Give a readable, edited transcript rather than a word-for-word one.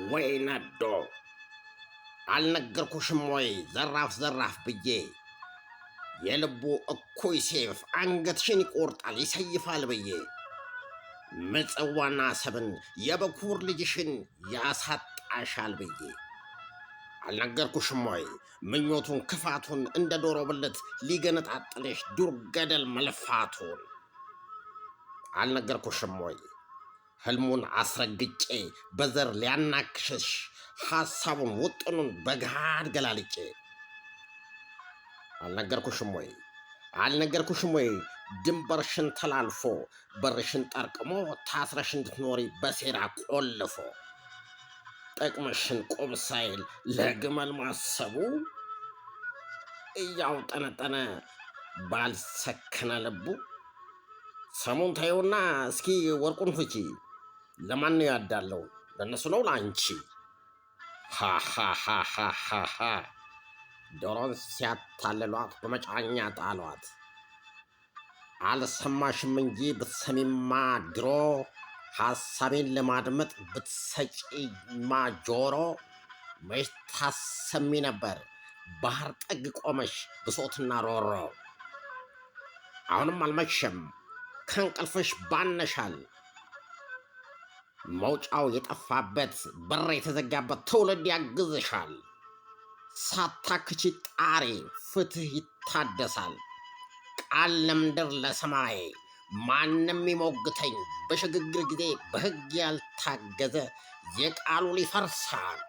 ወይ ነዶ። አልነገርኩሽም ወይ ዘራፍ ዘራፍ ብዬ? የልቡ እኩይ ሴፍ አንገትሽን ይቆርጣል ይሰይፋል ብዬ። ምጽዋና አሰብን የበኩር ልጅሽን ያሳጣሻል ብዬ። አልነገርኩሽም ወይ ምኞቱን ክፋቱን እንደ ዶሮ ብልት ሊገነጣጥልሽ ዱር ገደል መልፋቱን? አልነገርኩሽም ወይ ህልሙን አስረግጬ በዘር ሊያናክሽሽ ሐሳቡን ውጥኑን በገሃድ ገላልጬ? አልነገርኩሽም ወይ አልነገርኩሽም ወይ ድንበርሽን ተላልፎ በርሽን ጠርቅሞ ታስረሽ እንድትኖሪ በሴራ ቆልፎ ጥቅምሽን ቁብ ሳይል ለግመል ማሰቡ እያውጠነጠነ ባልሰከነ ልቡ? ሰሙን ታየውና እስኪ ወርቁን ፍቺ። ለማን ነው ያዳለው? ለእነሱ ነው ለአንቺ? ሃሃሃሃሃ፣ ዶሮን ሲያታልሏት በመጫኛ ጣሏት። አልሰማሽም እንጂ ብትሰሚማ ድሮ፣ ሐሳቤን ለማድመጥ ብትሰጪማ ጆሮ፣ መች ታሰሚ ነበር ባህር ጥግ ቆመሽ ብሶትና ሮሮ። አሁንም አልመሸም፣ ከእንቅልፍሽ ባነሻል። መውጫው የጠፋበት በር የተዘጋበት ትውልድ ያግዝሻል። ሳታክቺ ጣሪ፣ ፍትህ ይታደሳል። ቃል ለምድር ለሰማይ ማንም ይሞግተኝ፣ በሽግግር ጊዜ በሕግ ያልታገዘ የቃሉ ይፈርሳል።